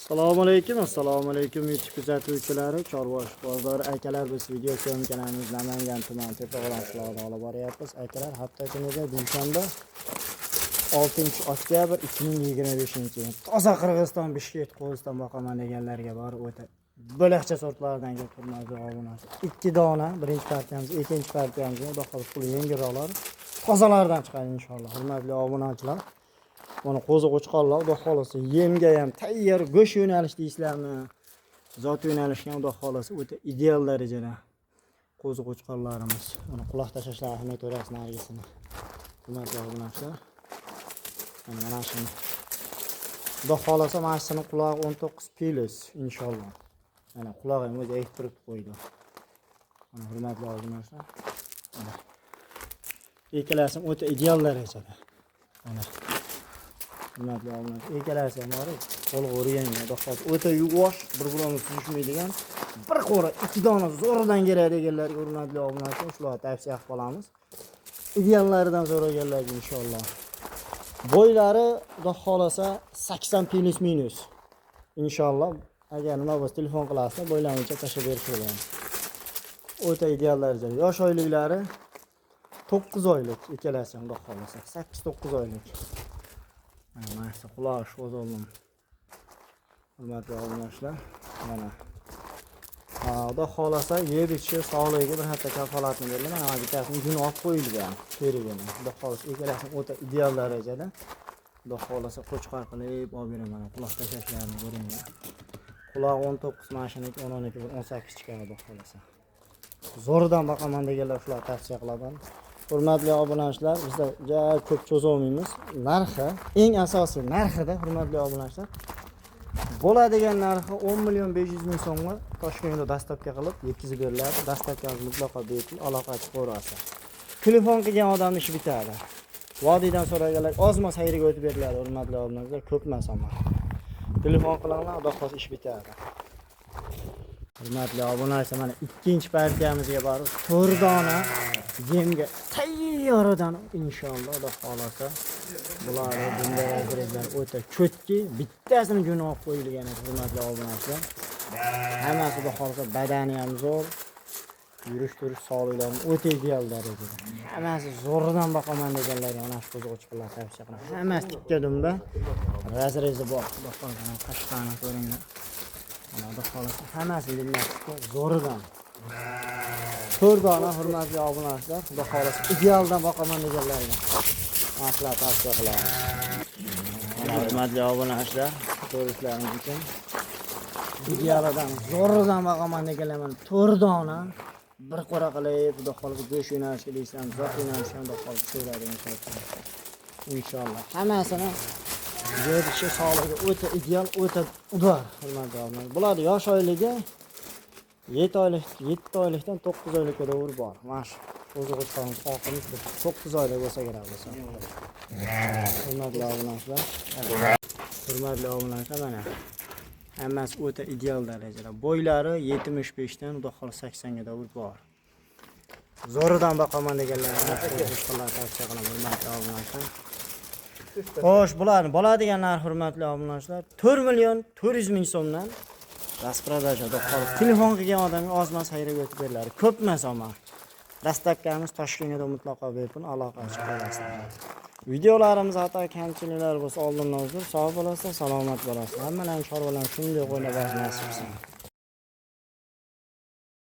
Assalomu alaykum, assalomu alaykum YouTube kuzatuvchilari, Chorva bozori akalar, biz video syomkalarimiz Namangan tumani Tepaqo'rg'on qishlog'ida olib boryapmiz. Akalar, hafta kunida dushanba 6 oktyabr 2025-yil. Toza Qirg'iziston, Bishkek, Qo'ziston boqaman deganlarga borib o'ta bo'lakcha sortlardan kelib hurmatli obunachi. 2 dona birinchi partiyamiz, ikkinchi partiyamiz, xudo xohlasa puli yengilroqlar, tozalardan chiqadi inshaalloh. Hurmatli obunachilar, mana qo'zi qo'chqorlar, xudo xohlasa yemga ham tayyor, go'sht yo'nalish deysizlarmi, zot yo'nalishga, xudo xohlasa o'ta ideal darajada qo'zi qo'chqorlarimiz. Mana quloq tashlashlar ahamiyat berasiz narigisini. Hurmatli obunachilar, mana shuni xudo xohlasa mana shuni qulog'i 19 plus inshaalloh. Mana qulog'i ham o'zi aytib turib qo'ydi. Mana hurmatli obunachilar, mana ikkalasi ham o'ta ideal darajada. Mana hurmatli obunachilar, ikkalasi ham bor, qo'lga o'rgangan, xudo xohlasa o'ta yuvosh, bir birini suzishmaydigan bir qo'ra ikki dona zo'ridan kerak deganlarga, hurmatli obunachilar, shularga tavsiya qilib qolamiz. Ideallaridan so'raganlarga inshaalloh. Bo'ylari xudo xohlasa 80 plus minus. Inshaalloh, agar nima bo'lsa telefon qilasizlar, bo'ylarini tashlab berishadi. O'ta ideal darajada. Yosh oyliklari 9 oylik ikkalasi ham, xudo xohlasa 8-9 oylik. Mana shu quloq o'zim. Hurmatli obunachilar, mana xudo xohlasa yeb ichishi sog'ligiga bir hafta kafolatni beriladi. Mana bittasini juni olib qo'yilgan terigini. Xudo xohlasa ikkalasi o'ta ideal darajada. Xudo xohlasa qo'chqor qilib olib beraman. Mana quloq tashlashlarini ko'ringlar. Qulog'i 19, mana shuniki 10 12 18 chiqadi xudo xohlasa. Zo'ridan boqaman deganlar shular tavsiya qilaman. Hurmatli obunachilar, bizda ja ko'p cho'zolmaymiz. Narxi, eng asosiy narxida, hurmatli obunachilar, bo'ladigan narxi 10 million 500 ming so'mga Toshkentga доставка qilib yetkazib beriladi. Доставка miz mutlaqo bepul, aloqa chiqaverasiz. Telefon qilgan odamni ishi bitadi. Vodiydan so'raganlar ozma sayriga o'tib beriladi, hurmatli obunachilar, ko'p emas ammo. Telefon qilinglar, xudo xohlasa ish bitadi. Hurmatli obunachilar, mana ikkinchi partiyamizga borib, 4 dona yemga tayyoridan inshaalloh, xudo xohlasa bularni bunday разрез lar o'ta cho'tki, bittasini juni olib qo'yilgan, hurmatli obunachilar. Hammasi xudo xohlasa badani ham zo'r, yurish turish sog'liklari o'ta ideal darajada. Hammasi zo'ridan boqaman deganlarga mana shu qo'zi qo'chqorlar tavsiya qilaman. Hammasi tikka dumba, разрез i bor. Xudo xohlasa mana qashqani ko'ringlar. Mana xudo xohlasa hammasi dumba zo'ridan. 4 dona, hurmatli obunachilar, xudo xohlasa idealdan boqaman deganlarga mana shular tavsiya qilaman. Mana hurmatli obunachilar, ko'rishlaring mumkin. Idealidan, zo'ridan boqaman deganlar mana 4 dona bir qo'ra qilib, xudo xohlasa go'sht yo'nalishga deysan, zot yo'nalishga, xudo xohlasa tushaveradigan sortlar. Inshaalloh. Hammasini yerishi sog'ligi o'ta ideal, o'ta udar, hurmatli obunachilar. Bular yosh oyligi 7 oylik, 7 oylikdan 9 oylikka doğru bor. Mana shu qo'zi qo'chqorimiz oqimiz 9 oylik bo'lsa kerak bo'lsa. Hurmatli obunachilar. Hurmatli obunachilar, mana hammasi o'ta ideal darajada. Bo'ylari 75 dan xudo xohlasa 80 ga doğru bor. Zo'ridan boqaman deganlarga qo'chqorlar tavsiya qilaman, hurmatli obunachilar. Xo'sh, bularni bo'ladigan narx, hurmatli obunachilar, 4 million 400 ming so'mdan распродажа, xudo xohlasa. Telefon qilgan odamga ozma sayraga o'tib beriladi. Ko'p emas ammo. Доставка miz Toshkentga mutlaqo bepul, aloqa chiqarasizlar. Videolarimiz xato kamchiliklar bo'lsa oldindan uzr. Sog' bo'lasizlar, salomat bo'lasizlar. Hammalarning chorvalarni shunday qo'llab nasib qilsin.